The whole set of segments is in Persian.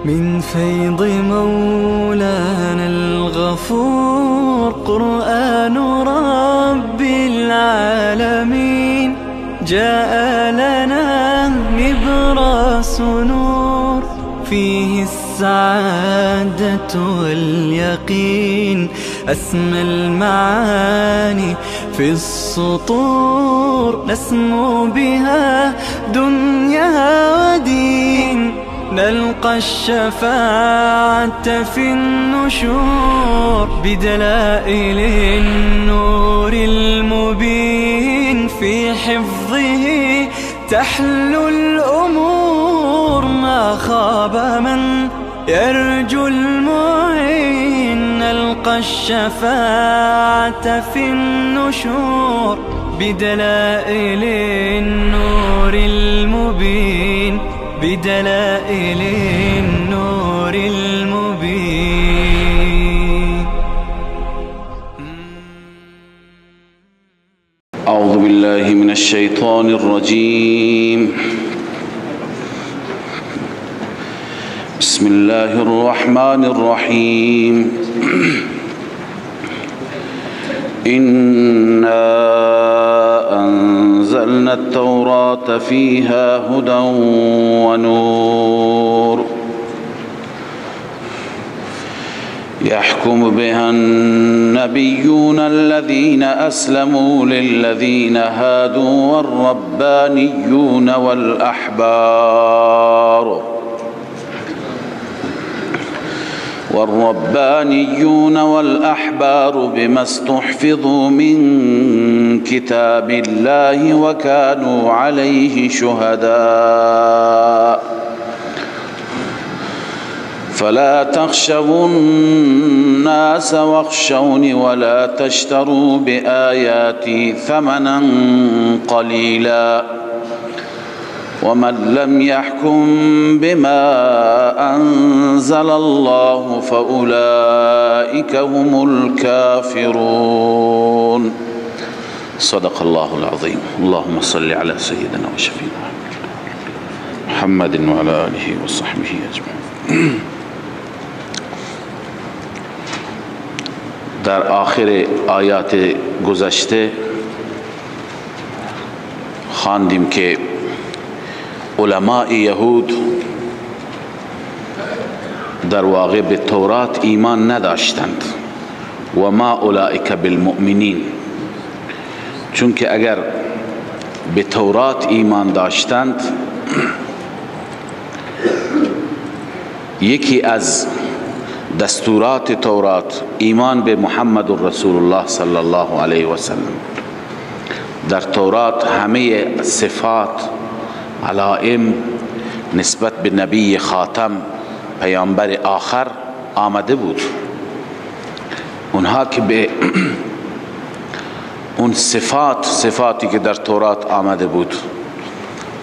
من فيض مولانا الغفور. قرآن رب العالمين جاء لنا نبراس نور، فيه السعادة واليقين، أسمى المعاني في السطور، نسمو بها دنيا ودين، نلقى الشفاعة في النشور، بدلائل النور المبين، في حفظه تحلو الأمور، ما خاب من يرجو المعين، نلقى الشفاعة في النشور، بدلائل النور المبين، بدلائل النور المبين. أعوذ بالله من الشيطان الرجيم. بسم الله الرحمن الرحيم. إنا أنزلنا التوراة فيها هدى ونور يحكم بها النبيون الذين أسلموا للذين هادوا والربانيون والأحبار بما استحفظوا من كتاب الله وكانوا عليه شهداء، فلا تخشوا الناس واخشوني ولا تشتروا بآياتي ثمنا قليلا، ومن لم يحكم بما أنزل الله فأولئك هم الكافرون. صدق الله العظيم. اللهم صل على سيدنا وشفينا محمد وعلى آله وصحبه أجمعين. در آخر آیات گذشته خواندیم که علماء یهود در واقع به تورات ایمان نداشتند و ما اولئک بالمؤمنین، چون که اگر به تورات ایمان داشتند یکی از دستورات تورات ایمان به محمد رسول الله صلی الله علیه و سلم. در تورات همه صفات، علائم نسبت به نبی خاتم، پیامبر آخر آمده بود. اونها که به اون صفات، صفاتی که در تورات آمده بود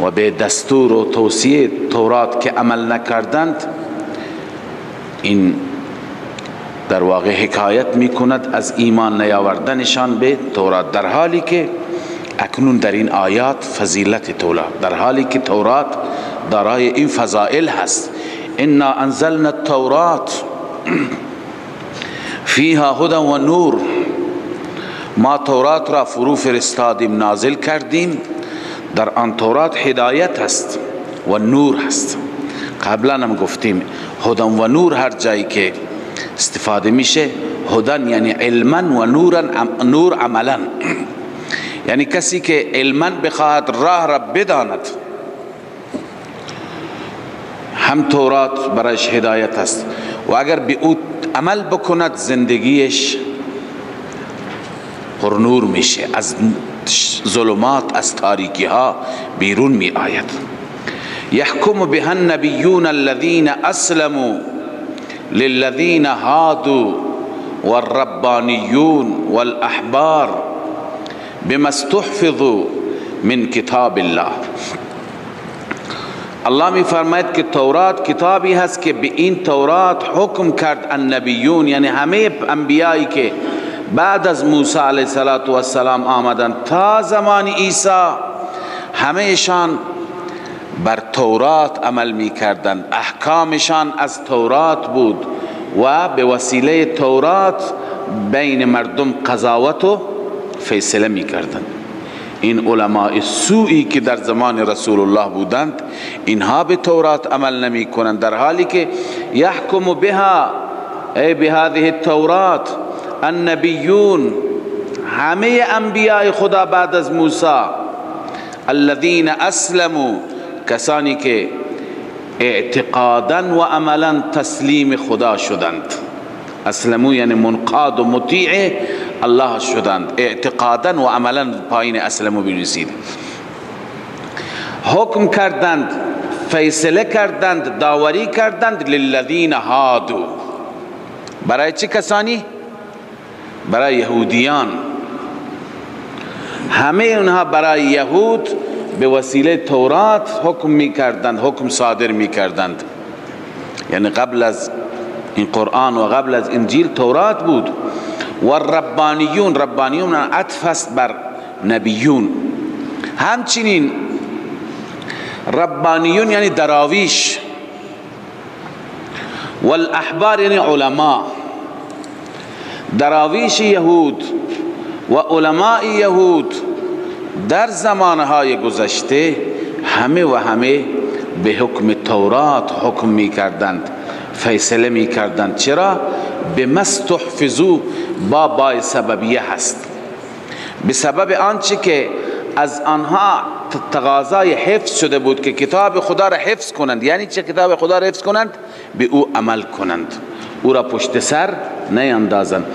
و به دستور و توصیه تورات که عمل نکردند، این در واقع حکایت میکند از ایمان نیاوردنشان به تورات، در حالی که اکنون در این آیات فضیلت تورات، در حالی که تورات دارای این فضائل هست. انا انزلنا التورات فیها هدى و نور، ما تورات را فرو فرستادیم، نازل کردیم، در آن تورات هدایت هست و نور هست. قبلا هم گفتیم هدى و نور هر جایی که استفاده میشه، هدى یعنی علما و نورا، نور عملا، یعنی کسی که علما بخواهد راه را بداند، هم تورات برایش هدایت است و اگر به او عمل بکند زندگیش پر نور میشه، از ظلمات، از تاریکی ها بیرون می آید. یحکم بها النبیون الذین اسلموا للذین هادوا والربانیون والاحبار بما استحفظوا من کتاب الله. الله می فرماید که تورات کتابی هست که به این تورات حکم کرد النبیون، یعنی همه انبیایی که بعد از موسی علیه السلام آمدند تا زمان عیسی، همهشان بر تورات عمل می کردند، احکامشان از تورات بود و به وسیله تورات بین مردم قضاوت و فیصله می کردند. این علماء سوئی که در زمان رسول الله بودند اینها به تورات عمل نمی کنند، در حالی که یحکم بها ای بهذه التورات النبیون، همه انبیاء خدا بعد از موسی، الذین اسلموا، کسانی که اعتقادا و عملا تسلیم خدا شدند. اسلمو یعنی منقاد و مطیع الله شدند، اعتقادا و عملا پایین اسلمو بنویسید. حکم کردند، فیصله کردند، داوری کردند للذین هادو، برای چه کسانی؟ برای یهودیان. همه اونها برای یهود به وسیله تورات حکم میکردند، حکم صادر میکردند. یعنی قبل از این قرآن و قبل از انجیل تورات بود. و الربانیون، ربانیون عطف است بر نبیون. همچنین ربانیون یعنی دراویش، والاحبار یعنی علما. دراویش یهود و علماء یهود در زمانهای گذشته همه و همه به حکم تورات حکم می کردند، فیصله می کردند. چرا؟ به مستحفظو، با بای سببیه هست، به سبب آنچه که از آنها تقاضای حفظ شده بود که کتاب خدا را حفظ کنند. یعنی چه کتاب خدا را حفظ کنند؟ به او عمل کنند، او را پشت سر نیندازند.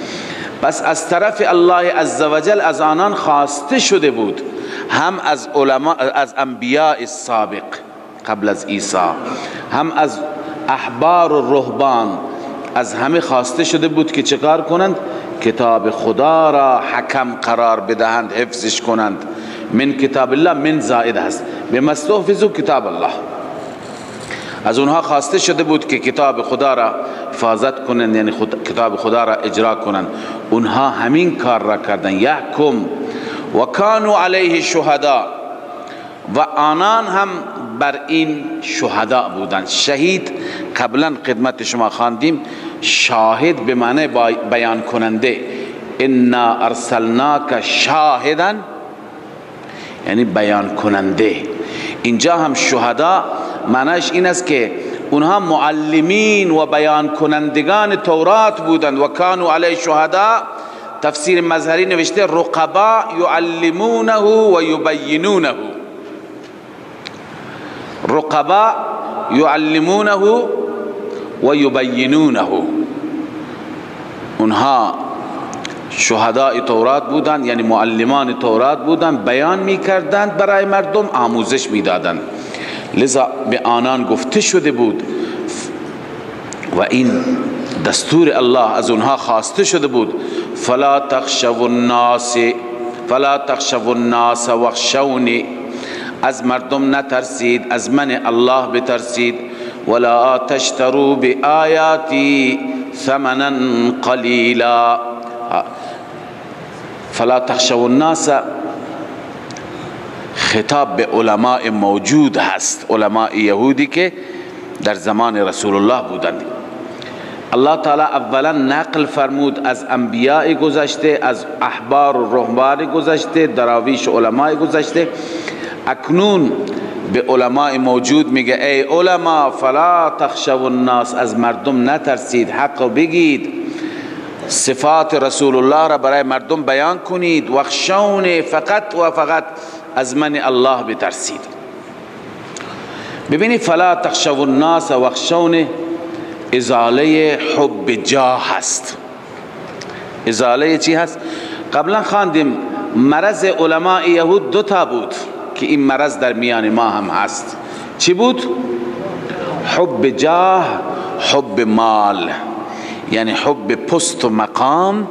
پس از طرف الله عزوجل از آنان خواسته شده بود، هم از علماء، از انبیاء سابق قبل از عیسی، هم از احبار و رهبان، از همه خواسته شده بود که چکار کنند؟ کتاب خدا را حکم قرار بدهند، حفظش کنند. من کتاب الله، من زائد هست، به مستحفظو کتاب الله. از اونها خواسته شده بود که کتاب خدا را حفاظت کنند، یعنی کتاب خدا را اجرا کنند. اونها همین کار را کردند. یحکم و کانوا علیه شهدا، و آنان هم بر این شهدا بودند. شهید قبلا خدمت شما خواندیم، شاهد به معنی بیان کننده. انا ارسلناک شاهدا یعنی بیان کننده. اینجا هم شهدا معنیش این است که اونها معلمین و بیان کنندگان تورات بودند. و کانوا علیه شهدا، تفسیر مظهری نوشته رقبا یعلمونه و یبینونه، رقبا یعلمونه و یبینونه. اونها شهداء تورات بودند، یعنی معلمان تورات بودند، بیان میکردند برای مردم، آموزش میدادند. لذا به آنان گفته شده بود و این دستور الله از اونها خواسته شده بود، فلا تخشوا الناس، فلا تخشوا الناس واخشونی، از مردم نترسید، از من الله بترسید. ولا تشتروا بآیاتی ثمنا قلیلا. فلا تخشوا الناس خطاب به علماء موجود هست، علماء یهودی که در زمان رسول الله بودند. الله تعالی اولا نقل فرمود از انبیاء گذشته، از احبار و رهبان گذشته، دراویش علماء گذشته. اکنون به علماء موجود میگه ای علما فلا تخشوا الناس، از مردم نترسید، حق بگید، صفات رسول الله را برای مردم بیان کنید. واخشون، فقط و فقط از من الله بترسید. ببینید فلا تخشوا الناس واخشون ازاله حب جاه هست. ازاله چی هست؟ قبلا خواندیم مرض علماء یهود دو تا بود که این مرض در میان ما هم هست. چی بود؟ حب جاه، حب مال، یعنی حب پست و مقام.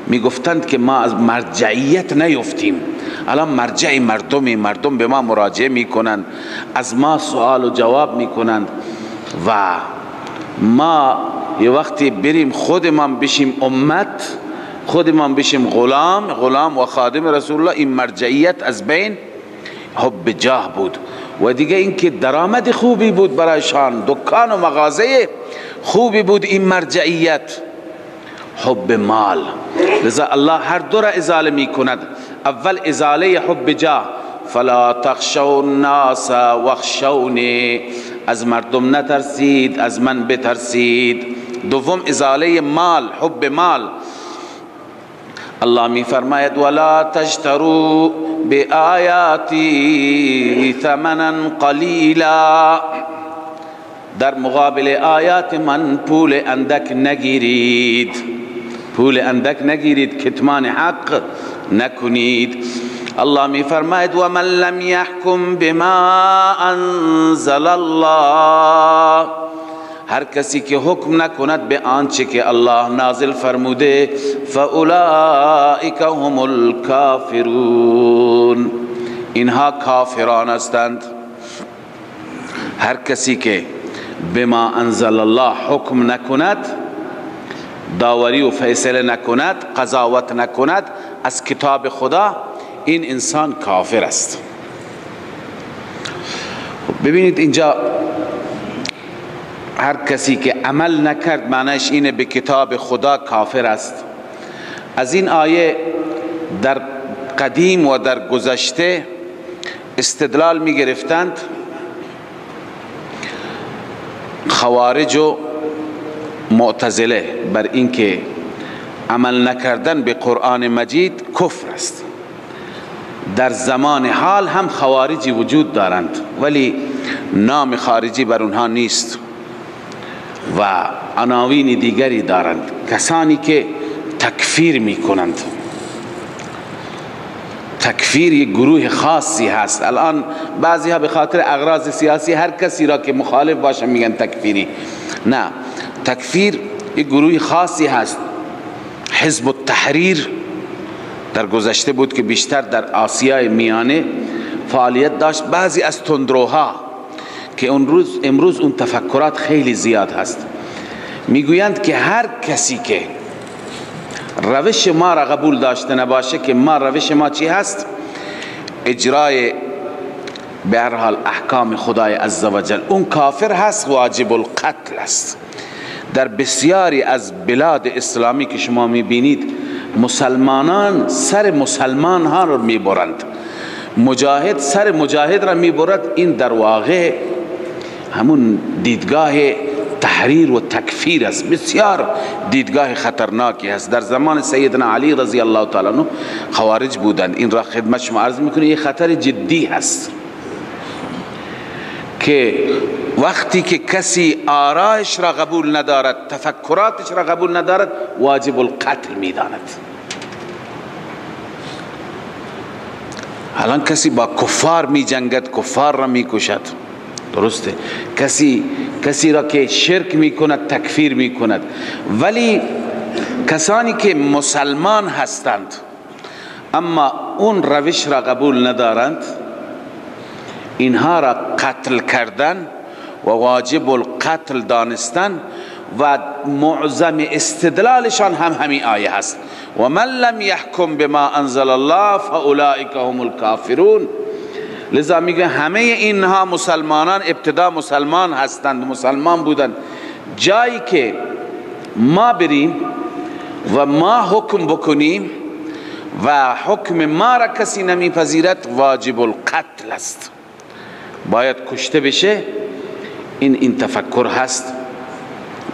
میگفتند که ما از مرجعیت نیفتیم، الان مرجع مردمی، مردم به ما مراجعه میکنند، از ما سوال و جواب میکنند و ما یه وقتی بریم خودمان بشیم امت، خودمان بشیم غلام، غلام و خادم رسول الله، این مرجعیت از بین حب جاه بود و دیگه اینکه درآمد خوبی بود برایشان، دکان و مغازه خوبی بود این مرجعیت، حب مال. لذا الله هر دو را ازاله می کند. اول ازاله حب جاه، فلا تخشوا الناس واخشونی، از مردم نترسید از من بترسید. دوم ازاله مال، حب مال. الله می فرماید ولا تشتروا بآیاتی ثمنا قلیلا، در مقابل آیات من پول اندک نگیرید، پول اندک نگیرید، کتمان حق نکنید. الله می فرماید و من لم یحکم بما انزل الله، هر کسی که حکم نکند به آنچه که الله نازل فرموده، فاولئک هم الکافرون، اینها کافران هستند. هر کسی که بما انزل الله حکم نکند، داوری و فیصله نکند، قضاوت نکند از کتاب خدا، این انسان کافر است. ببینید اینجا هر کسی که عمل نکرد معنیش اینه به کتاب خدا کافر است. از این آیه در قدیم و در گذشته استدلال می گرفتند خوارج و معتزله بر اینکه عمل نکردن به قرآن مجید کفر است. در زمان حال هم خوارجی وجود دارند ولی نام خارجی بر اونها نیست و عناوین دیگری دارند، کسانی که تکفیر میکنند. تکفیر یک گروه خاصی هست. الان بعضی ها به خاطر اغراض سیاسی هر کسی را که مخالف باشه میگن تکفیری. نه، تکفیر یک گروه خاصی هست. حزب التحریر در گذشته بود که بیشتر در آسیای میانه فعالیت داشت. بعضی از تندروها که امروز اون تفکرات خیلی زیاد هست، میگویند که هر کسی که روش ما را قبول داشته نباشه، که ما روش ما چی هست؟ اجرای به هر حال احکام خدای عزوجل، اون کافر هست، واجب القتل است. در بسیاری از بلاد اسلامی که شما میبینید مسلمانان سر مسلمان ها را میبرند، مجاهد سر مجاهد را میبرد. این در واقع همون دیدگاه تحریر و تکفیر است، بسیار دیدگاه خطرناکی است. در زمان سیدنا علی رضی الله تعالی عنہ خوارج بودند. این را خدمت شما عرض میکنه، یه خطر جدی هست که وقتی که کسی آرایش را قبول ندارد، تفکراتش را قبول ندارد، واجب القتل میداند. الان کسی با کفار می جنگد، کفار را می کشد، درسته. کسی را که شرک می کند تکفیر می کند. ولی کسانی که مسلمان هستند اما اون روش را قبول ندارند، اینها را قتل کردن و واجب القتل دانستن و معظم استدلالشان هم همین آیه هست، و من لم یحکم بما انزل الله فاولئک هم الکافرون. لذا میگه همه اینها مسلمانان ابتدا مسلمان هستند، مسلمان بودند. جایی که ما بریم و ما حکم بکنیم و حکم ما را کسی نمیپذیرد، واجب القتل است، باید کشته بشه. این تفکر هست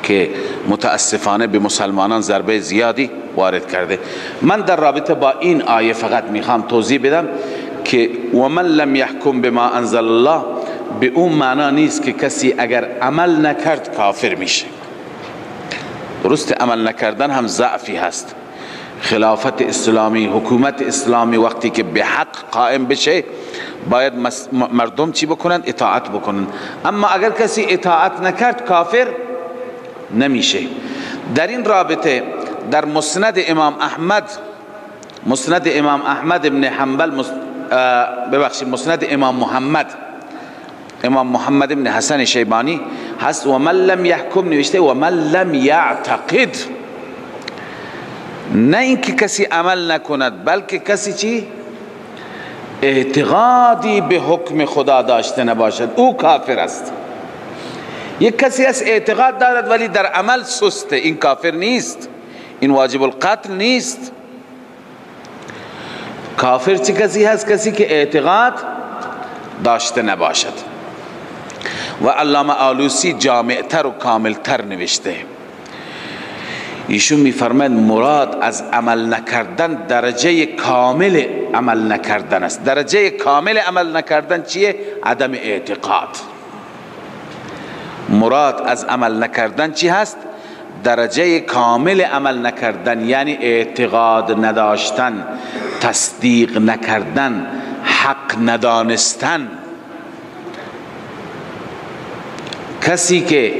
که متاسفانه به مسلمانان ضربه زیادی وارد کرده. من در رابطه با این آیه فقط میخوام توضیح بدم که و من لم یحکم بما انزل الله به اون معنا نیست که کسی اگر عمل نکرد کافر میشه. درست، عمل نکردن هم ضعفی هست. خلافت اسلامی، حکومت اسلامی وقتی که به حق قائم بشه باید مردم چی بکنن؟ اطاعت بکنن. اما اگر کسی اطاعت نکرد کافر نمیشه. در این رابطه در مسند امام احمد، مسند امام احمد ابن حنبل، ببخشید مسند امام محمد، امام محمد ابن حسن شیبانی هست، و من لم یحکم نوشته و من لم یعتقد، نه اینکه کسی عمل نکند بلکه کسی چی؟ اعتقادی به حکم خدا داشته نباشد او کافر است. یک کسی است اعتقاد دارد ولی در عمل سسته، این کافر نیست، این واجب القتل نیست. کافر چه کسی هست؟ کسی که اعتقاد داشته نباشد. و علامه آلوسی جامعتر و کاملتر نوشته. ایشون میفرماید مراد از عمل نکردن درجه کامل عمل نکردن است. درجه کامل عمل نکردن چیه؟ عدم اعتقاد. مراد از عمل نکردن چی هست؟ درجه کامل عمل نکردن، یعنی اعتقاد نداشتن، تصدیق نکردن، حق ندانستن. کسی که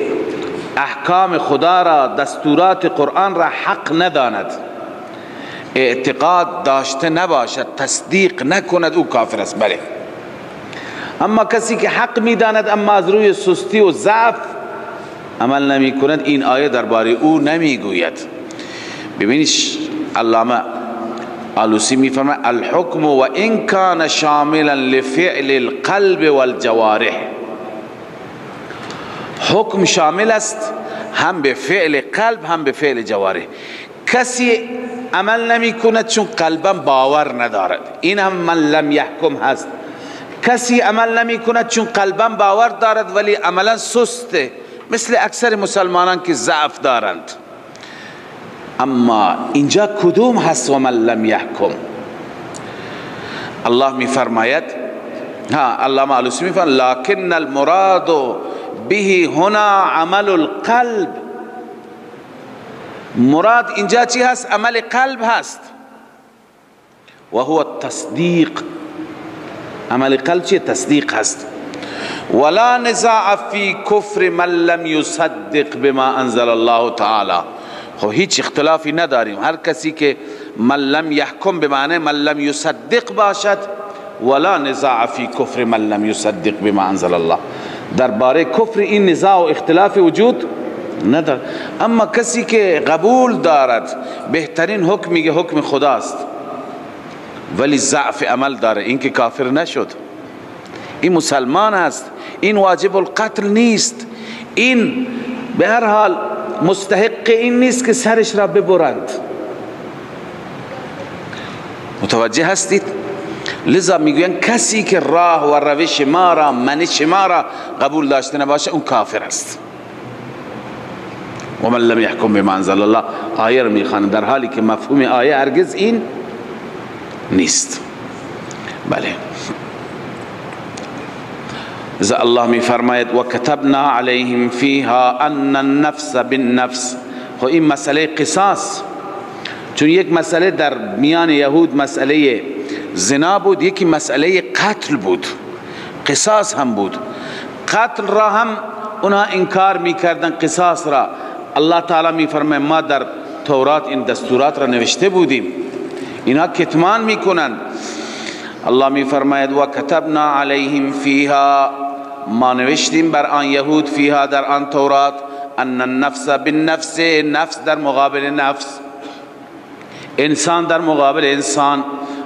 احکام خدا را، دستورات قرآن را حق نداند، اعتقاد داشته نباشد، تصدیق نکند، او کافر است. بله. اما کسی که حق میداند اما از روی سستی و ضعف عمل نمی کند، این آیه درباره او نمیگوید. ببینید علامه آلوسی میفرماید الحکم و ان کان شاملا لفعل القلب والجوارح. حکم شامل است هم به فعل قلب هم به فعل جوارح. کسی عمل نمی کند چون قلبا باور ندارد، این هم من لم یحکم هست. کسی عمل نمی کند چون قلبا باور دارد ولی عملا سسته، مثل اکثر مسلمانان که ضعف دارند. اما اینجا کدوم هست و من لم یحکم؟ الله می فرماید، علامه آلوسی می فرماید لکن المراد به هنا عمل القلب. مراد اینجا چی هست؟ عمل قلب هست. و هو التصدیق. عمل قلب چیه؟ تصدیق هست. ولا نزاع فی کفر من لم یصدق بما انزل الله تعالی. خب هیچ اختلافی نداریم، هر کسی که من لم یحکم به معنی من لم یصدق باشد، ولا نزاع فی کفر من لم یصدق بما انزل الله، درباره کفر این نزاع و اختلاف وجود ندارد. اما کسی که قبول دارد بهترین حکم میگه حکم خداست ولی ضعف عمل داره، این که کافر نشد، این مسلمان است، این واجب القتل نیست، این به هر حال مستحق این نیست که سرش را ببرند. متوجه هستید؟ لذا میگوین کسی که راه و روش ما را، منش ما را قبول داشته نباشه، اون کافر است. و من لم یحکم بما انزل الله، آیه را میخوانه در حالی که مفهوم آیه هرگز این نیست. بله. اذا الله می فرماید و کتبنا علیهم فیها ان النفس بالنفس. خب این مسئله قصاص، چون یک مسئله در میان یهود مسئله زنا بود، یکی مسئله قتل بود، قصاص هم بود. قتل را هم اونها انکار میکردن، قصاص را. الله تعالی میفرماید ما در تورات این دستورات را نوشته بودیم، اینها کتمان میکنند. الله میفرماید و کتبنا علیهم فیها، ما نوشتیم بر آن یهود، فیها در آن تورات، ان النفس بالنفس، نفس در مقابل نفس، انسان در مقابل انسان،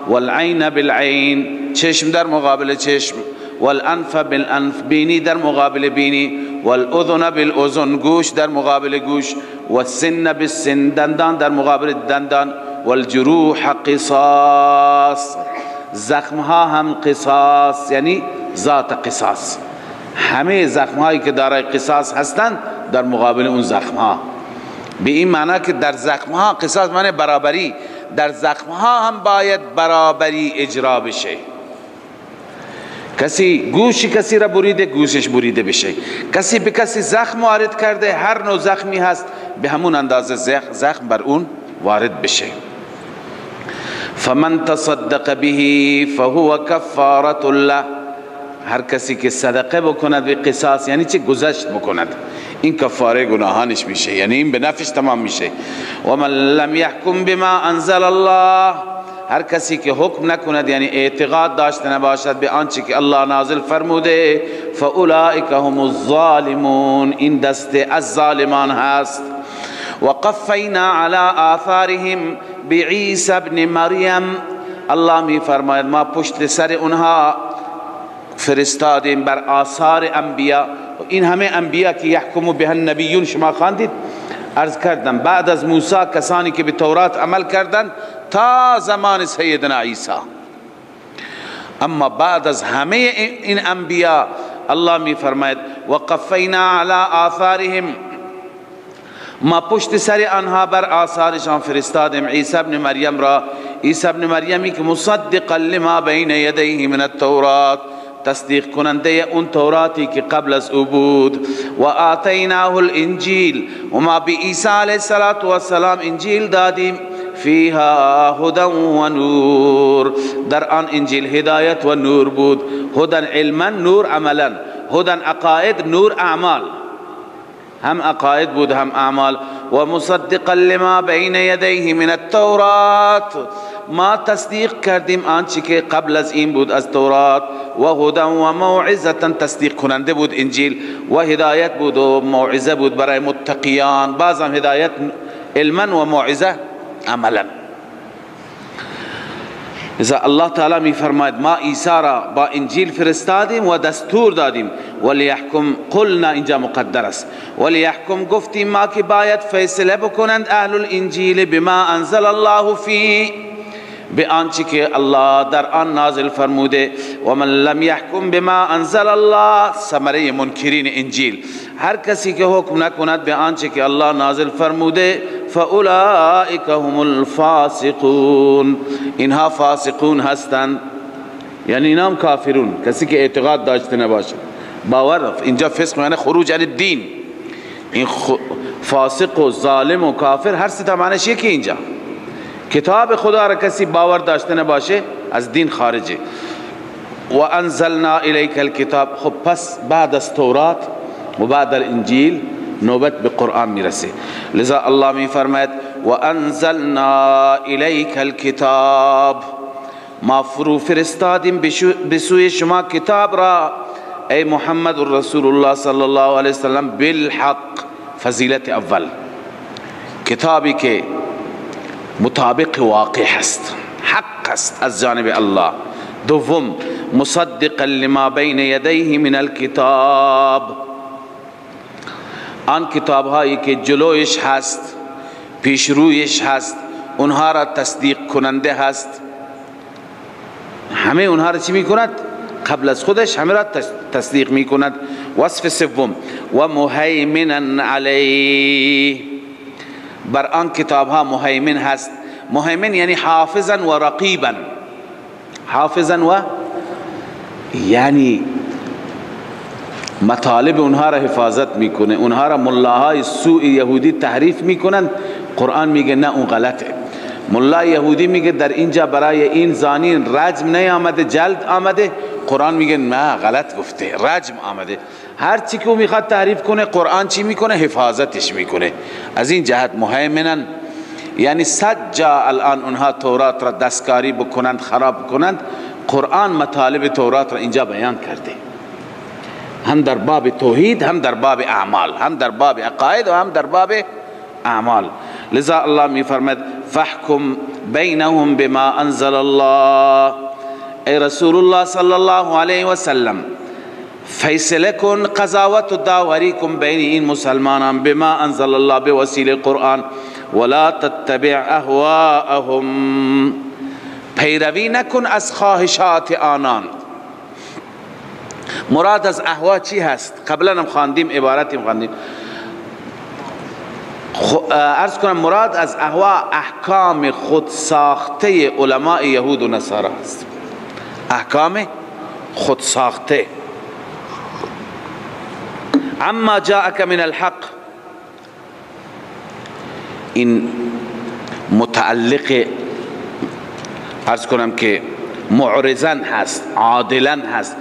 والعین بالعین، چشم در مقابل چشم، والانف بالانف، بینی در مقابل بینی، والاذن بالاذن، گوش در مقابل گوش، والسن بالسن، دندان در مقابل دندان، والجروح قصاص، زخم ها هم قصاص، یعنی ذات قصاص. همه زخم هایی که دارای قصاص هستند در مقابل اون زخم ها، به این معنی که در زخم ها قصاص معنی برابری، در زخم ها هم باید برابری اجرا بشه. کسی گوش کسی را بریده، گوشش بریده بشه. کسی به کسی زخم وارد کرده، هر نوع زخمی هست به همون اندازه زخم بر اون وارد بشه. فمن تصدق به فهو کفارة له، هر کسی که صدقه بکند به قصاص، یعنی چه گذشت بکند، این کفاره گناهانش میشه، یعنی این به نفش تمام میشه. و من لم یحکم بما انزل الله، هر کسی که حکم نکند، یعنی اعتقاد داشته نباشد به آنچه که الله نازل فرموده، فاولئک هم الظالمون، این دست از ظالمان هست. وقفینا علی آثارهم بعیسی ابن مریم، الله می فرماید ما پشت سر اونها فرستادیم بر آثار انبیا. این همه انبیا که یحکم به النبیون شما خواندید، عرض کردم بعد از موسی کسانی که به تورات عمل کردند تا زمان سیدنا عیسی. اما بعد از همه این انبیا الله می فرماید وقفینا علی آثارهم، ما پشت سر آنها بر آثارشان فرستادیم عیسی ابن مریم را، عیسی ابن مریمی که مصدقا لما بین یدیه من التورات، تصدیق کننده اون توراتی که قبل از او بود. و آتیناه الانجیل، و ما به عیسی علیه السلام انجیل دادیم، فیها هدى و نور، در آن انجیل هدایت و نور بود. هدى علما، نور عملا، هدى عقاید، نور اعمال، هم عقاید بود هم اعمال. و مصدقا لما بین یدیه من التورات، ما تصدیق کردیم آنچه که قبل از این بود از تورات. و هدى و موعظه، تصدیق کننده بود انجیل و هدایت بود و موعظه بود برای متقیان. بازم هدایت علما و موعظه عملا. اذا الله تعالی می فرماید ما عیسی را با انجیل فرستادیم و دستور دادیم. ولیحکم، قلنا اینجا مقدر است، ولیحکم گفتیم ما که باید فیصله بکنند اهل الانجیل بما انزل الله فی، به آنچه که الله در آن نازل فرموده. و من لم یحکم بما انزل الله، ثمره منکرین انجیل، هر کسی که حکم نکند به آنچه که الله نازل فرموده، فاولئک هم الفاسقون، اینها فاسقون هستند، یعنی اینام کافرون، کسی که اعتقاد داشته نباشه، باور. اینجا فسق یعنی خروج عن الدین، این فاسق و ظالم و کافر هر سه تا معنیش یکی. اینجا کتاب خدا را کسی باور داشته نباشه از دین خارجه. و انزلنا الیک الکتاب، خب پس بعد از تورات و بعد الانجیل نوبت به قرآن میرسه. لذا الله می فرماید و انزلنا الیک الکتاب، ما فرو فرستادیم به سوی شما کتاب را ای محمد رسول الله صلی الله علیه وسلم بالحق، فضیلت اول، کتابی که مطابق واقع هست، حق است از جانب الله. دوم، مصدقا لما بین یدیه من الکتاب، آن کتاب هایی که جلویش هست، پیش رویش هست، اونها را تصدیق کننده هست، همه اونها را چی میکند؟ قبل از خودش همه را تصدیق میکند. وصف سوم، و مهیمنا علیه، بر آن کتاب ها مهیمن هست. مهیمن یعنی حافظا و رقیبا، حافظا و یعنی مطالب اونها را حفاظت میکنه، اونها را ملاهای سوء یهودی تحریف میکنن، قرآن میگه نه اون غلطه. ملا یهودی میگه در اینجا برای این زانین رجم نیامده، جلد آمده، قرآن میگه نه غلط گفته، رجم آمده. هر چی که او میخواد تحریف کنه قرآن چی میکنه؟ حفاظتش میکنه. از این جهت مهیمنن یعنی صد جا الان اونها تورات را دستکاری بکنند، خراب بکنند، قرآن مطالب تورات را اینجا بیان کرده، هم در باب توحید، هم در باب اعمال، هم در باب عقاید و هم در باب اعمال. لذا الله می فرماید فحکم بینهم بما انزل الله، ای رسول الله صلی الله علیه و سلم فیصله کن، قضاوت و داوری کن بین این مسلمانان بما انزل الله، به وسیله قرآن. ولا تتبع اهواءهم، پیروی نکن از خواهشات آنان. مراد از اهوا چی هست؟ قبلا هم خواندیم، عبارتی خواندیم. عرض کنم مراد از اهوا احکام خود ساخته علماء یهود و نصارا است، احکام خود ساخته. عما جاءك من الحق، این متعلق عرض کنم که معرضا هست، عادلا هست.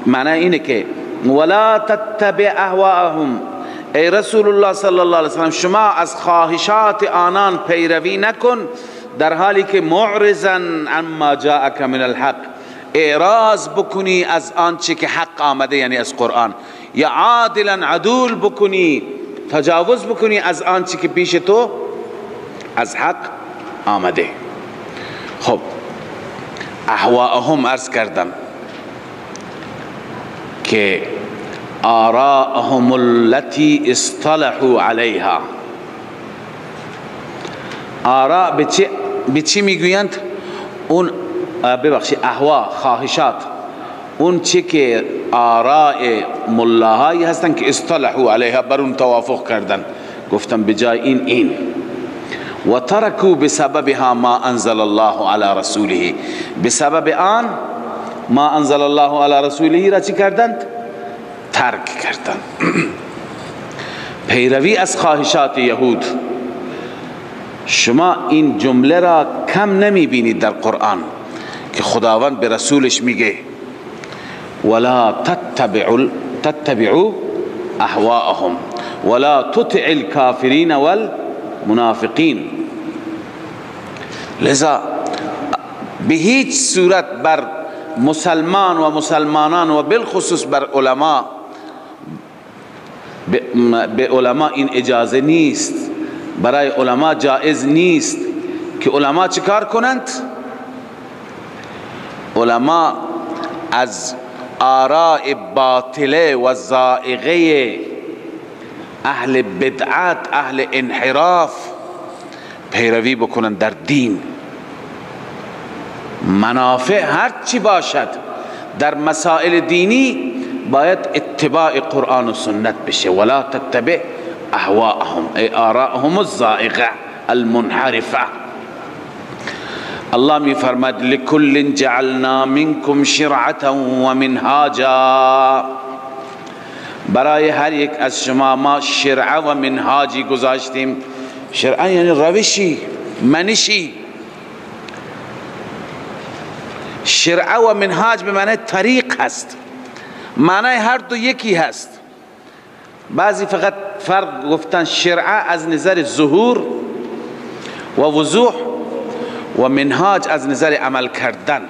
معنی اینه که ولا تتبع اهواءهم، ای رسول الله صلی الله علیه وسلم شما از خواهشات آنان پیروی نکن، در حالی که معرضا عما جاءك من الحق، اعراض بکنی از آنچه که حق آمده، یعنی از قرآن، یا عادلا عدول بکنی، تجاوز بکنی از آنچه که پیش تو از حق آمده. خب اهواهم عرض کردم که آراءهم التي اصطلحوا علیها. آراء به چی میگویند؟ اون ببخشید اهوا، خواهشات، اون چی که آراء ملاهایی هستن که اصطلحوا علیها، بر اون توافق کردن، گفتن بجای این این. و ترکوا بسببها ما انزل الله علی رسوله، بسبب آن ما انزل الله علی رسوله را چی کردند؟ ترک کردند. پیروی از خواهشات یهود. شما این جمله را کم نمی بینید در قرآن که خداوند به رسولش میگه ولا تتبعوا اهواءهم ولا تطع الكافرین والمنافقین. لذا به هیچ صورت بر مسلمان و مسلمانان و بالخصوص بر علما، به علما این اجازه نیست، برای علما جائز نیست که علما چیکار کنند؟ علما از آراء باطله و زائغه اهل بدعت، اهل انحراف پیروی بکنند در دین. منافع هر چی باشد در مسائل دینی باید اتباع قرآن و سنت بشه. ولا تتبع اهواءهم ای آراءهم الزائغه المنحرفه. الله می فرماد لکل جعلنا منکم شرعة و منهاجا، برای هر یک از شما ما شرعه و منهاجی گذاشتیم. شرعه یعنی روشی، منشی. شرعه و منهاج به معنی طریق هست، معنی هر دو یکی هست. بعضی فقط فرق گفتن شرعه از نظر ظهور و وضوح و منهاج از نظر عمل کردن.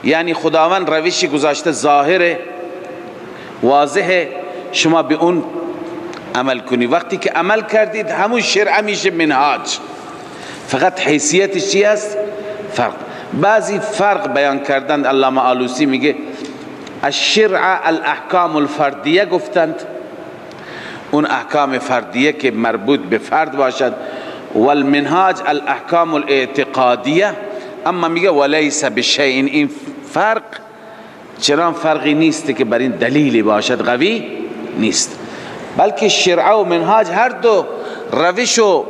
یعنی خداوند روشی گذاشته ظاهر واضحه، شما به اون عمل کنی. وقتی که عمل کردید همون شرعه میشه منهاج، فقط حیثیتش چی است؟ فرق. بعضی فرق بیان کردند. علامه آلوسی میگه الشرعه الاحکام الفردیه گفتند، اون احکام فردیه که مربوط به فرد باشد، والمنهاج الاحکام الاعتقادیه. اما میگه ولیس بشیء، این فرق چنان فرقی نیست که بر این دلیلی باشد، قوی نیست، بلکه شرعه و منهاج هر دو روش و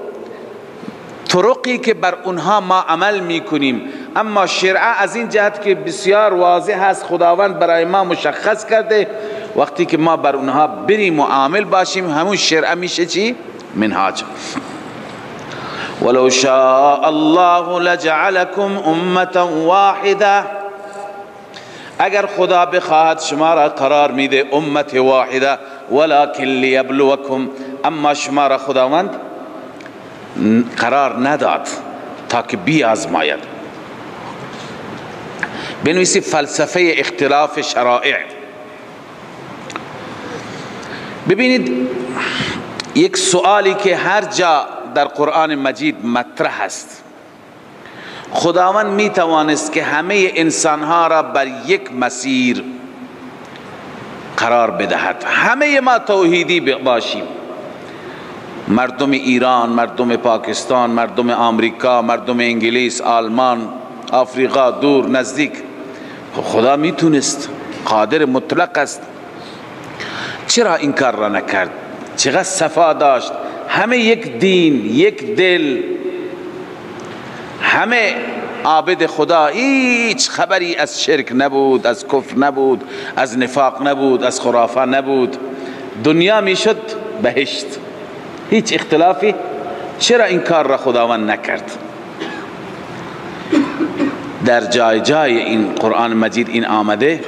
طرقی که بر اونها ما عمل میکنیم. اما شرعه از این جهت که بسیار واضح هست، خداوند برای ما مشخص کرده، وقتی که ما بر اونها بریم و عامل باشیم همون شرعه میشه چی؟ منهاج. ولو شاء الله لجعلكم امة واحدة، اگر خدا بخواهد شما را قرار میده امت واحده، ولكن لیبلوکم، اما شما را خداوند قرار نداد تا که بیازماید. بنویسی فلسفه اختلاف شرائع. ببینید یک سوالی که هر جا در قرآن مجید مطرح است، خداوند می توانست که همه انسانها را بر یک مسیر قرار بدهد، همه ما توحیدی باشیم، مردم ایران، مردم پاکستان، مردم آمریکا، مردم انگلیس، آلمان، آفریقا، دور نزدیک. خدا میتونست، قادر مطلق است، چرا این کار را نکرد؟ چقدر صفا داشت، همه یک دین، یک دل، همه عابد خدا، هیچ خبری از شرک نبود، از کفر نبود، از نفاق نبود، از خرافه نبود، دنیا میشد بهشت، هیچ اختلافی. چرا این کار را خداوند نکرد؟ در جای جای این قرآن مجید این آمده،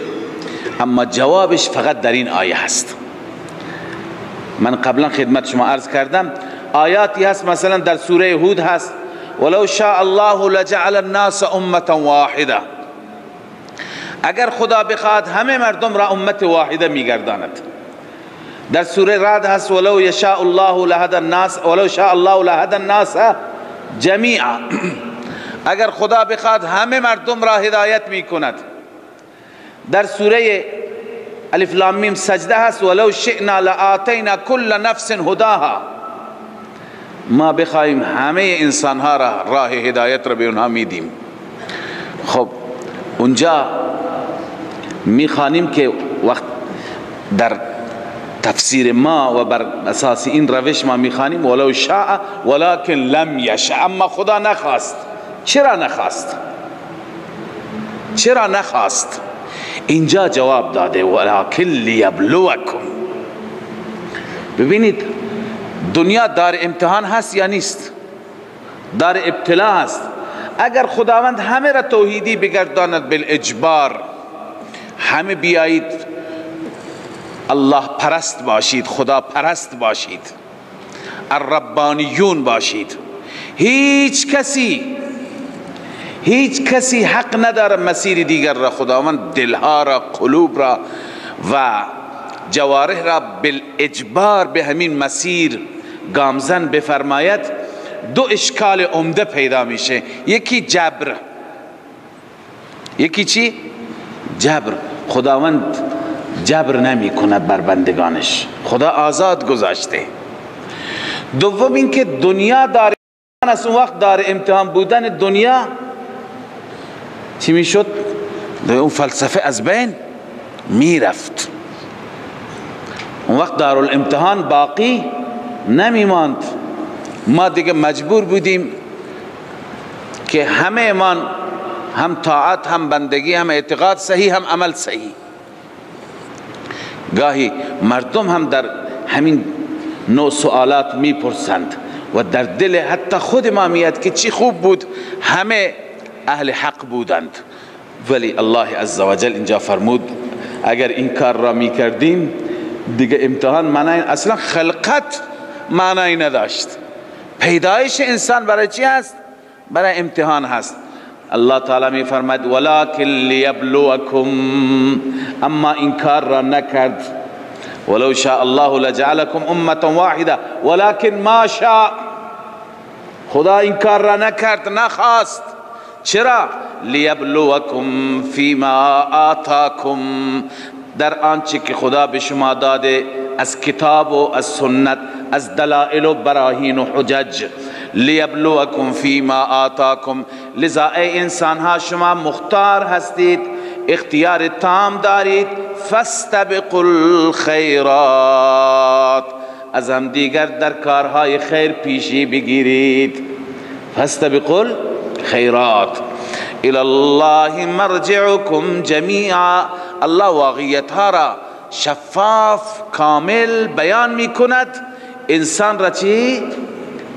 اما جوابش فقط در این آیه هست. من قبلا خدمت شما عرض کردم آیاتی هست، مثلا در سوره هود هست ولو شاء الله لجعل الناس امة واحده، اگر خدا بخواد همه مردم را امت واحده میگرداند. در سوره رعد هست ولو یشاء الله لهدى الناس ولو شاء الله لهدى الناس جمیعا، اگر خدا بخواد همه مردم را هدایت میکند. در سوره الف لام میم سجده هست، ولو شئنا لآتینا کل نفس هداها. ما بخوایم همه انسانها را راه هدایت را به اونها میدیم. خب اونجا میخوانیم که وقت در تفسیر ما و بر اساس این روش ما میخوانیم ولو شاء ولكن لم یشاء، اما خدا نخواست. چرا نخواست؟ چرا نخواست؟ اینجا جواب داده ولكن لیبلوکم. ببینید دنیا دار امتحان هست یا نیست؟ دار ابتلا هست. اگر خداوند همه را توحیدی بگرداند بالاجبار، همه بیایید الله پرست باشید، خدا پرست باشید، الربانیون باشید، هیچ کسی حق نداره مسیر دیگر را. خداوند دلها را، قلوب را و جوارح را بالاجبار به همین مسیر گامزن بفرماید. دو اشکال عمده پیدا میشه، یکی جبر، یکی چی؟ جبر. خداوند جبر نمی کند بر بندگانش، خدا آزاد گذاشته. دوم اینکه دنیا دار از اون وقت دار امتحان بودن دنیا چی میشد؟ اون فلسفه از بین میرفت، اون وقت دارالامتحان باقی نمیماند. ما دیگه مجبور بودیم که همه مان هم طاعت، هم بندگی، هم اعتقاد صحیح، هم عمل صحیح. گاهی مردم هم در همین نوع سوالات میپرسند و در دل حتی خود ما میاد که چی خوب بود همه اهل حق بودند، ولی الله عزوجل اینجا فرمود اگر این کار را میکردیم دیگه امتحان معنی اصلا خلقت معنی نداشت. پیدایش انسان برای چی هست؟ برای امتحان هست. الله تعالی می فرماید ولکن لیبلوکم، اما این کار را نکرد. ولو شاء الله لجعلکم امة واحده ولکن ما شاء، خدا این کار را نکرد، نخواست. چرا؟ لیبلوکم فیما آتاکم، در آنچه که خدا به شما داده از کتاب و از سنت، از دلائل و براهین و حجج. لیبلوکم فیما آتاکم، لذا ای انسان ها شما مختار هستید، اختیار تام دارید. فاستبقوا الخیرات، از هم دیگر در کارهای خیر پیشی بگیرید. فاستبقوا الخیرات. الی الله مرجعکم جمیعا، الله واقعیت ها را شفاف کامل بیان می کند، انسان را چی؟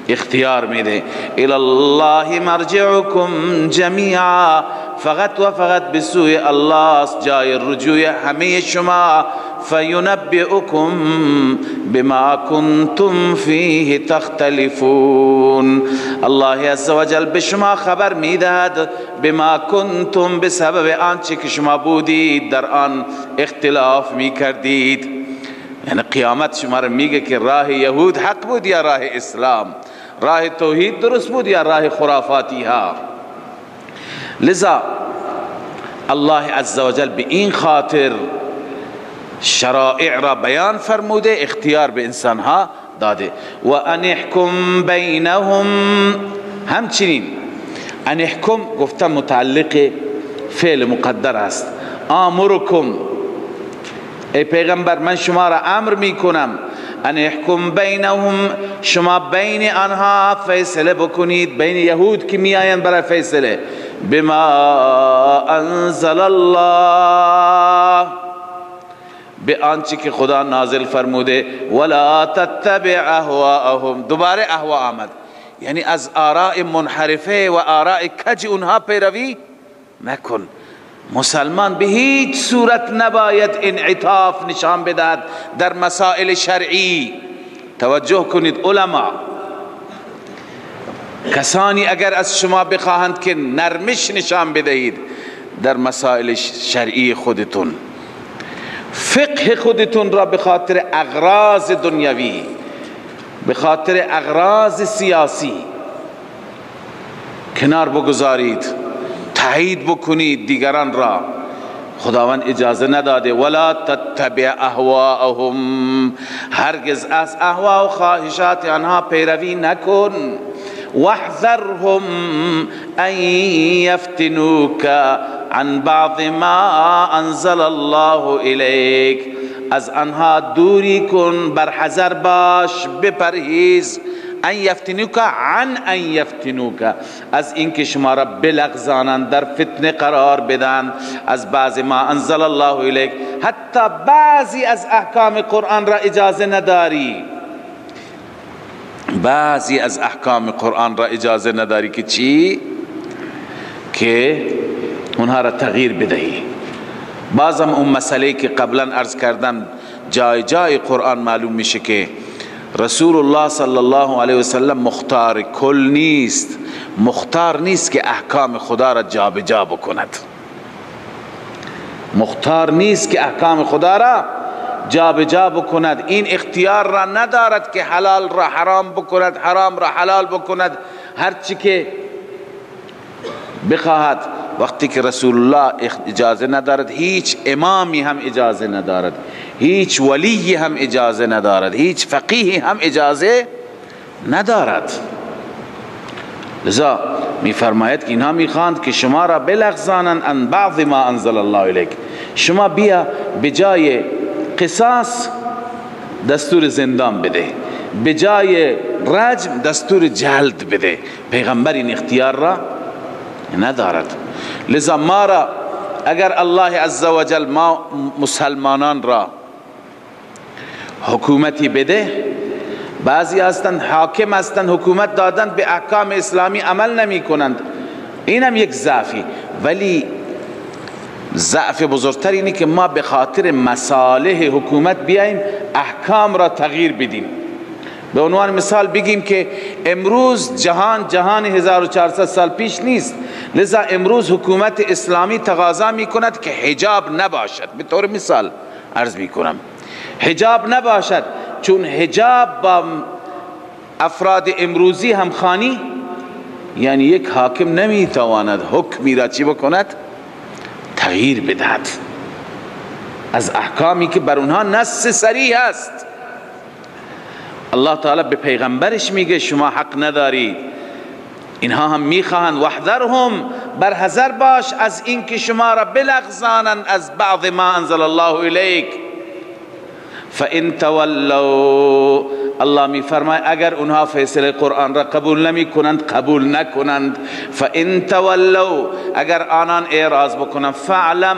اختیار میده. الی الله مرجعکم جمیعا، فقط و فقط به سوی الله جای رجوع همه شما. فینبئکم بما کنتم فیه تختلفون، الله عزوجل به شما خبر میدهد بما کنتم، به سبب آنچه که شما بودید در آن اختلاف میکردید. یعنی قیامت شما را میگه که راه یهود حق بود یا راه اسلام، راه توحید درست بود یا راه خرافاتی ها. لذا الله عزوجل به این خاطر شرائع را بیان فرموده، اختیار به انسان ها داده. و ان احکم بینهم، همچنین ان احکم گفتم متعلق فعل مقدر است. آمرکم، ای پیغمبر من شما را امر میکنم، ان احکم بینهم، شما بین آنها فیصله بکنید، بین یهود که میآیند برای فیصله، بما انزل الله، به آنچه که خدا نازل فرموده. ولا تتبع اهواءهم، دوباره اهوا آمد، یعنی از آراء منحرفه و آراء کج اونها پیروی نکن. مسلمان به هیچ صورت نباید انعطاف نشان بدهد در مسائل شرعی. توجه کنید علما، کسانی اگر از شما بخواهند که نرمش نشان بدهید در مسائل شرعی خودتون، فقه خودتون را به خاطر اغراض دنیوی، به خاطر اغراض سیاسی کنار بگذارید، تایید بکنید دیگران را. خداوند اجازه نداده. ولا تتبع اهواءهم، هرگز از اهوا و خواهشات آنها پیروی نکن. واحذرهم ان یفتنوک عن بعض ما انزل الله الیک، از آنها دوری کن، بر حذر باش، بپرهیز. ان یفتنوک، عن ان یفتنوک، از اینکه شما را بلغزانند، در فتنه قرار بدن، از بعض ما انزل الله الیک. حتی بعضی از احکام قرآن را اجازه نداری، بعضی از احکام قرآن را اجازه نداری که چی؟ که اونها را تغییر بدهی. بازم اون مسئله که قبلا عرض کردم، جای جای قرآن معلوم میشه که رسول الله صلی الله علیه وسلم مختار کل نیست، مختار نیست که احکام خدا را جابجا بکند، مختار نیست که احکام خدا را جابجا بکند. این اختیار را ندارد که حلال را حرام بکند، حرام را حلال بکند، هرچی که بخواهد. وقتی که رسول الله اجازه ندارد، هیچ امامی هم اجازه ندارد، هیچ ولی هم اجازه ندارد، هیچ فقیهی هم اجازه ندارد. لذا می فرماید که اینها میخواند که شما را بلغزانند ان بعض ما انزل الله الیک. شما بیا بجای قصاص دستور زندان بده، بجای رجم دستور جلد بده. پیغمبر این اختیار را ندارد. لذا ما را اگر الله عزوجل ما مسلمانان را حکومتی بده، بعضی هستند حاکم هستند، حکومت دادند، به احکام اسلامی عمل نمی کنند، اینم یک ضعفی. ولی ضعف بزرگتر اینه که ما به خاطر مصالح حکومت بیاییم احکام را تغییر بدیم. به عنوان مثال بگیم که امروز جهان جهان 1400 سال پیش نیست، لذا امروز حکومت اسلامی تقاضا میکند که حجاب نباشد. به طور مثال عرض میکنم، حجاب نباشد، چون حجاب با افراد امروزی همخوانی، یعنی یک حاکم نمیتواند حکمی را چی بکند؟ تغییر بدهد از احکامی که بر اونها نص صریح است. الله تعالی به پیغمبرش میگه شما حق ندارید. اینها هم میخواهند واحذرهم، بر حذر باش از اینکه شما را بلغزانند از بعض ما انزل الله الیک. فان تولوا، الله میفرماید اگر اونها فیصله قرآن را قبول نمی کنند، قبول نکنند. فان تولوا، اگر آنان اعراض بکنند، فعلم،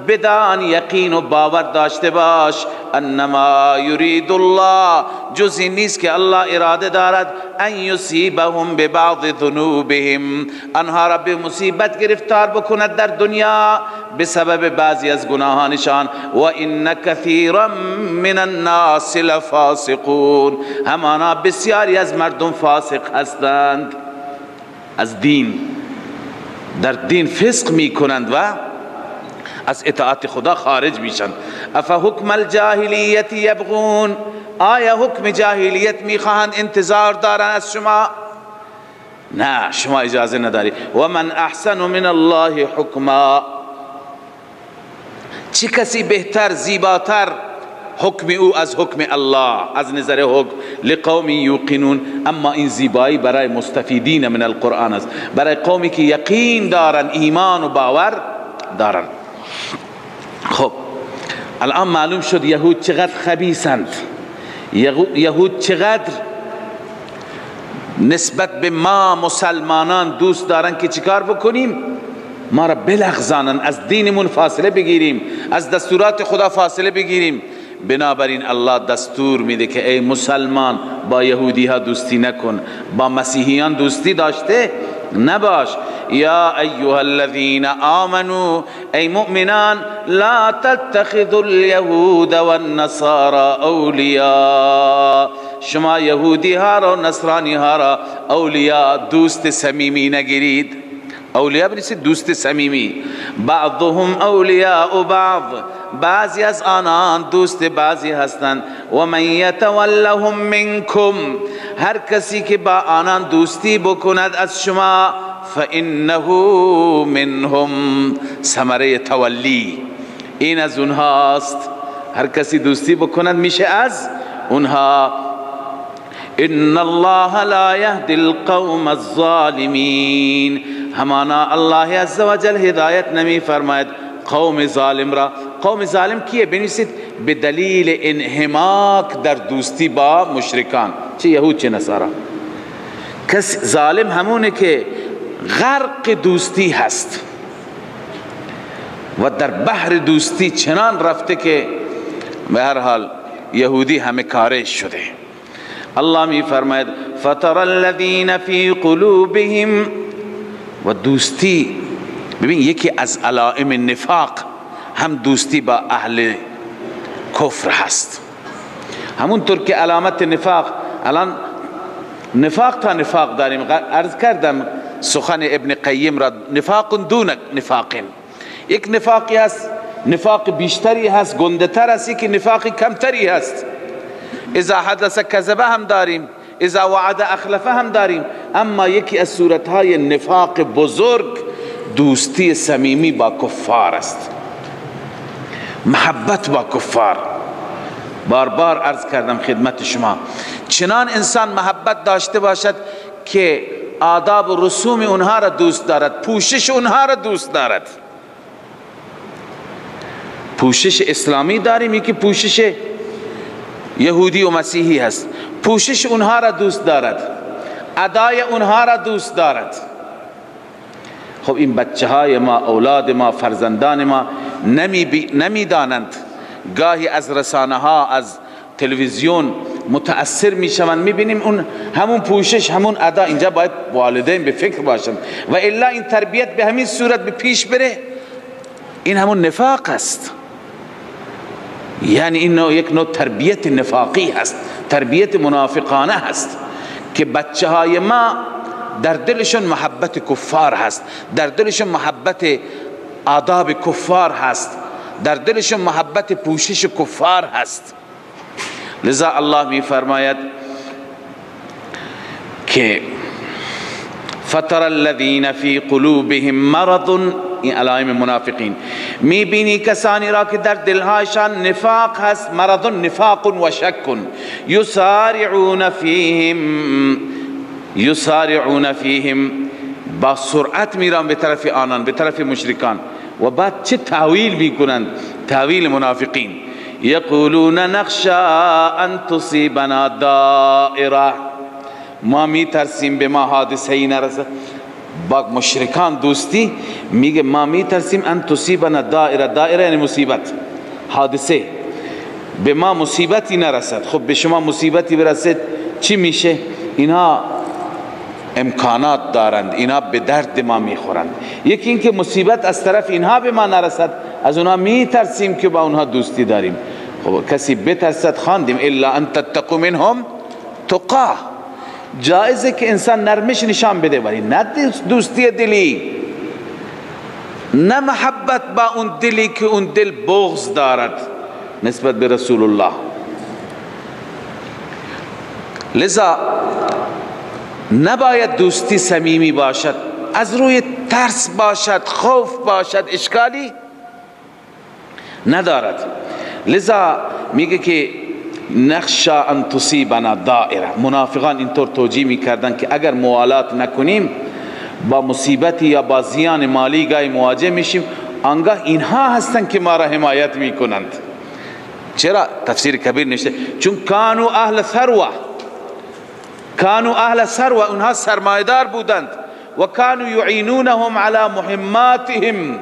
بدان، یقین و باور داشته باش، انما یرید الله، جز این نیست که الله اراده دارد، ان یصیبهم ببعض ذنوبهم، آنها را به مصیبت گرفتار بکند در دنیا بسبب بعضی از گناهانشان. و ان کثیرا من الناس لفاسقون، همانا بسیاری از مردم فاسق هستند، از دین، در دین فسق میکنند و از اطاعت خدا خارج میشن. افا حکم الجاهلیت یبغون، آیا حکم جاهلیت میخواهند، انتظار دارند از شما؟ نه، شما اجازه نداری. و من احسن من الله حکما، چه کسی بهتر، زیباتر حکم او از حکم الله از نظر حکم؟ لقوم یوقنون، اما این زیبایی برای مستفیدین من القرآن است، برای قومی که یقین دارن، ایمان و باور دارن. خب الان معلوم شد یهود چقدر خبیثند، یهود چقدر نسبت به ما مسلمانان دوست دارن که چیکار بکنیم؟ ما را بلغزانن، از دینمون فاصله بگیریم، از دستورات خدا فاصله بگیریم. بنابراین الله دستور میده که ای مسلمان با یهودی ها دوستی نکن، با مسیحیان دوستی داشته نباش. یا ایها الذین آمنوا، ای مؤمنان، لا تتخذوا اليهود والنصارى اولیاء، شما یهودی ها را و نصرانی ها را اولیاء، دوست صمیمی نگیرید. اولیاء بنیسید دوست صمیمی. بعضهم اولیاء بعض، بعضی از آنان دوست بعضی هستند. و من یتولهم منکم، هر کسی که با آنان دوستی بکند از شما، فانه منهم. ثمره تولی این از اونهاست، هر کسی دوستی بکند میشه از اونها. ان الله لا يهدي القوم الظالمین، همانا الله عزوجل هدایت نمی فرماید قوم ظالم را. قوم ظالم کیه؟ بنویسید به دلیل انهماک در دوستی با مشرکان، چه یهود چه نصارا. کس ظالم همونه که غرق دوستی هست و در بحر دوستی چنان رفته که به هر حال یهودی همه کارش شده. الله می فرماید فتر الذین فی قلوبهم. و دوستی، ببین یکی از علائم نفاق هم دوستی با اهل کفر هست. همونطور که علامت نفاق، الان نفاق تا نفاق داریم، عرض کردم سخن ابن قیم را، نفاق دون نفاق. یک نفاقی هست، نفاق بیشتری هست، گنده تر هست، یکی نفاق کمتری هست. اذا حدث کذبه هم داریم، اذا وعد اخلفه هم داریم. اما یکی از صورتهای نفاق بزرگ دوستی صمیمی با کفار است، محبت با کفار. بار بار عرض کردم خدمت شما، چنان انسان محبت داشته باشد که آداب و رسوم اونها را دوست دارد، پوشش اونها را دوست دارد. پوشش اسلامی داریم، یکی پوشش یهودی و مسیحی هست، پوشش اونها را دوست دارد، ادای اونها را دوست دارد. خب این بچه های ما، اولاد ما، فرزندان ما نمیدانند، گاهی از رسانه ها، از تلویزیون متأثر میشوند، میبینیم اون همون پوشش، همون ادا. اینجا باید والدین به فکر باشند و الا این تربیت به همین صورت به پیش بره، این همون نفاق است. یعنی این نوع یک نوع تربیت نفاقی هست، تربیت منافقانه هست که بچه های ما در دلشون محبت کفار هست، در دلشون محبت آداب کفار هست، در دلشون محبت پوشش کفار هست. لذا الله می فرماید که فتر الذین فی قلوبهم مرض، این علائم منافقین، می بینی کسانی را که در دلهایشان نفاق هست، مرض نفاق و شک، یسارعون فیهم، یسارعون فیهم، با سرعت میران به طرف آنان، به طرف مشرکان. و بعد چه تاویل میکنند؟ تاویل منافقین، یقولون نخشا ان تصیبنا دائره، ما میترسیم به ما حادثه ای نرسد. با مشرکان دوستی میگه ما میترسیم ان تصیبنا دائره، دائره یعنی مصیبت، حادثه، به ما مصیبتی نرسد. خب به شما مصیبتی برسد چی میشه؟ اینها امکانات دارند، اینها به درد ما میخورند. یکی اینکه مصیبت از طرف اینها به ما نرسد، از اونها میترسیم که با اونها دوستی داریم. خب کسی بترسد، خواندیم الا ان تتقوا منهم تقا، جایزه که انسان نرمش نشان بده، ولی نه دوستی دلی، نه محبت با اون دلی که اون دل بغض دارد نسبت به رسول الله. لذا نباید دوستی صمیمی باشد، از روی ترس باشد، خوف باشد، اشکالی ندارد. لذا میگه که نخشا ان تصیبنا دائره. منافقان اینطور توجیه میکردن که اگر موالات نکنیم با مصیبتی یا با زیان مالی گاهی مواجه میشیم، آنگاه اینها هستند که ما را حمایت میکنند. چرا؟ تفسیر کبیر نوشته چون کانو اهل ثروه، کانو اهل ثروه، اونها سرمایدار بودند، و کانو یعینونهم علی مهماتهم،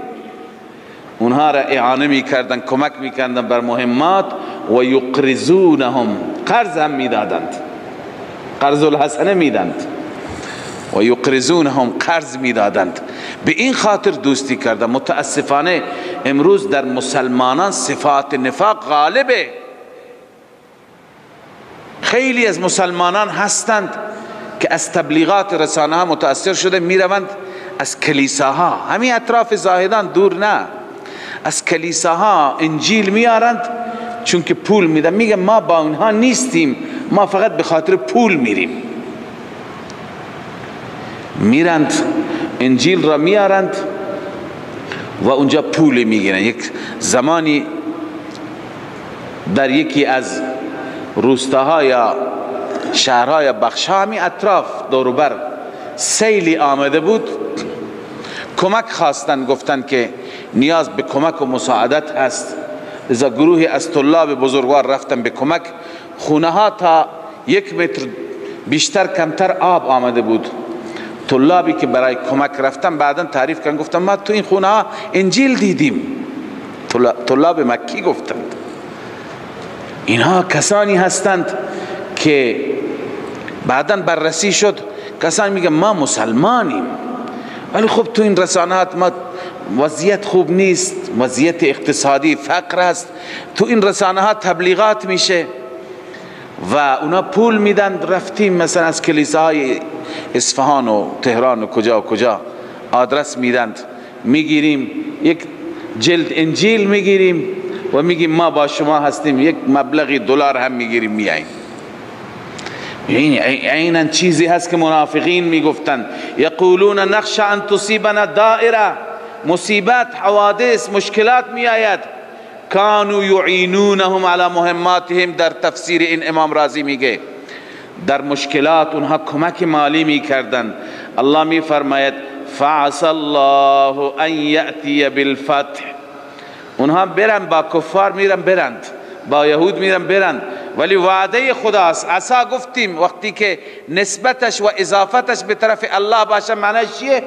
اونها را اعانه میکردند، کمک میکردند بر مهمات، و یقرضونهم، قرض هم میدادند، قرض الحسنه میدند، و یقرضونهم، قرض میدادند. به این خاطر دوستی کردند. متاسفانه امروز در مسلمانان صفات نفاق غالبه. خیلی از مسلمانان هستند که از تبلیغات رسانه ها متاثر شده، میروند از کلیساها، همین اطراف زاهدان دور نه، از کلیساها انجیل میارند، چون که پول میدن. میگه ما با اونها نیستیم، ما فقط به خاطر پول میریم. میرند انجیل را میارند و اونجا پول میگیرند. یک زمانی در یکی از روستاها یا شهرها یا بخشها همی اطراف دوروبر سیلی آمده بود، کمک خواستن، گفتن که نیاز به کمک و مساعدت هست. لذا گروهی از طلاب بزرگوار رفتن به کمک. خونه ها تا 1 متر بیشتر کمتر آب آمده بود. طلابی که برای کمک رفتن بعدا تعریف کردن، گفتن ما تو این خونه ها انجیل دیدیم. طلاب مکی گفتند اینها کسانی هستند که بعدا بررسی شد، کسانی میگن ما مسلمانیم ولی خب تو این رسانات ما وضعیت خوب نیست، وضعیت اقتصادی فقر است، تو این رسانه ها تبلیغات میشه و اونا پول میدن. رفتیم مثلا از کلیساهای اصفهان و تهران و کجا و کجا آدرس میدند، میگیریم یک جلد انجیل میگیریم و میگیم ما با شما هستیم، یک مبلغی دلار هم میگیریم میاییم. عینا چیزی هست که منافقین میگفتند، یقولون نخشى ان تصیبنا دائره، مصیبت، حوادث، مشکلات میآید. کانوا یعینونهم علی مهماتهم، در تفسیر این امام رازی میگه در مشکلات اونها کمک مالی میکردند. الله میفرماید فعسى الله ان یأتی بالفتح، اونها برن با کفار میرن برند، با یهود میرن برند، ولی وعده خداست. عصا گفتیم وقتی که نسبتش و اضافتش به طرف الله باشه معنیش چیه؟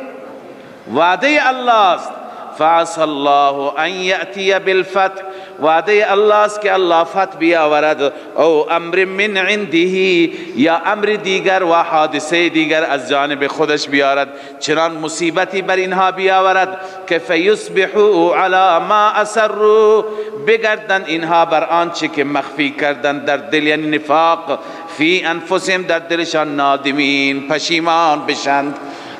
وعده الله است. فعسى الله ان یأتی بالفتح، وعده الله است که الله فتح بیاورد، او امر من عنده، یا امر دیگر و حادثه دیگر از جانب خودش بیارد، چنان مصیبتی بر اینها بیاورد که فیصبحوا علی ما اسروا، بگردند اینها بر آنچه که مخفی کردند در دل، یعنی نفاق، فی انفسهم، در دلشان، نادمین، پشیمان بشند.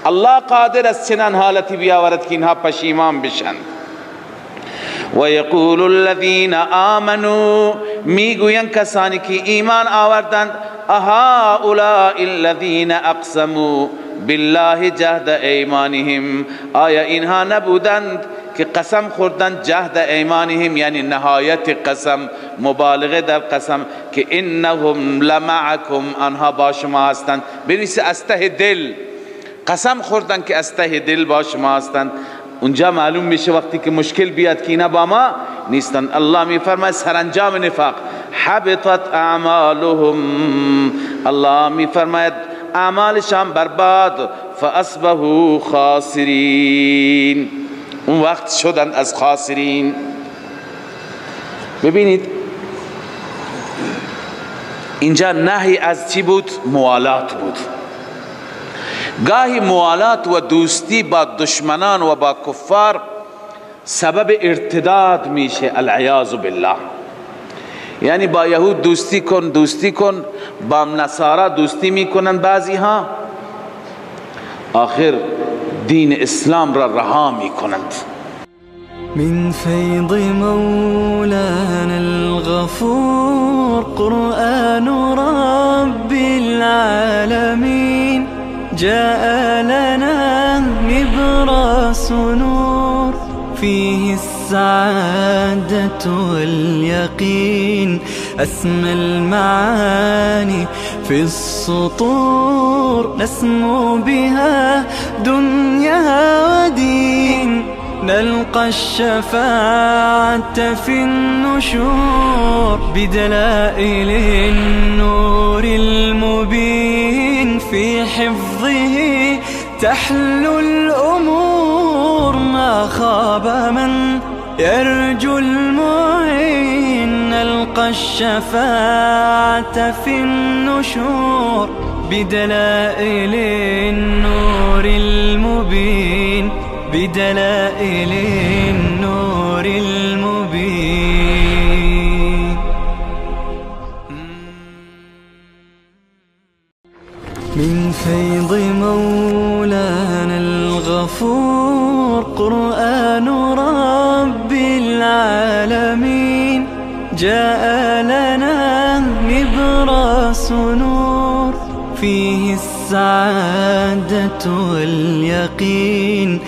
الله قادر است چنان حالتی بیاورد که اینها پشیمان بشند. و یقول الذین آمنوا، میگویند کسانی که ایمان آوردند، اهؤلاء الذین اقسموا بالله جهد ایمانهم، آیا اینها نبودند که قسم خوردند جهد ایمانهم، یعنی نهایت قسم، مبالغه در قسم، که انهم لمعکم، آنها با شما هستند. بنویسه از ته دل قسم خوردن که از ته دل با شما هستند. اونجا معلوم میشه وقتی که مشکل بیاد که اینا با ما نیستند. الله میفرماید سرانجام نفاق، حبطت اعمالهم، الله میفرماید اعمالشان برباد، فاصبحوا خاسرین، اون وقت شدن از خاسرین. ببینید اینجا نهی از چی بود؟ موالات بود. گاهی موالات و دوستی با دشمنان و با کفار سبب ارتداد میشه، العیاذ بالله. یعنی با یهود دوستی کن، دوستی کن، با نصارا دوستی میکنن بعضی ها، آخر دین اسلام را رها میکنند. من فیض مولانا الغفور قرآن رب العالمین جاء لنا نبراس نور فيه السعادة واليقين أسمى المعاني في السطور نسمو بها دنيا ودين نلقى الشفاعة في النشور بدلائل النور المبين في حفظه تحلو الأمور ما خاب من يرجو المعين نلقى الشفاعة في النشور بدلائل النور المبين بدلائل النور المبين. من فيض مولانا الغفور قرآن رب العالمين جاء لنا نبراس نور فيه السعادة واليقين.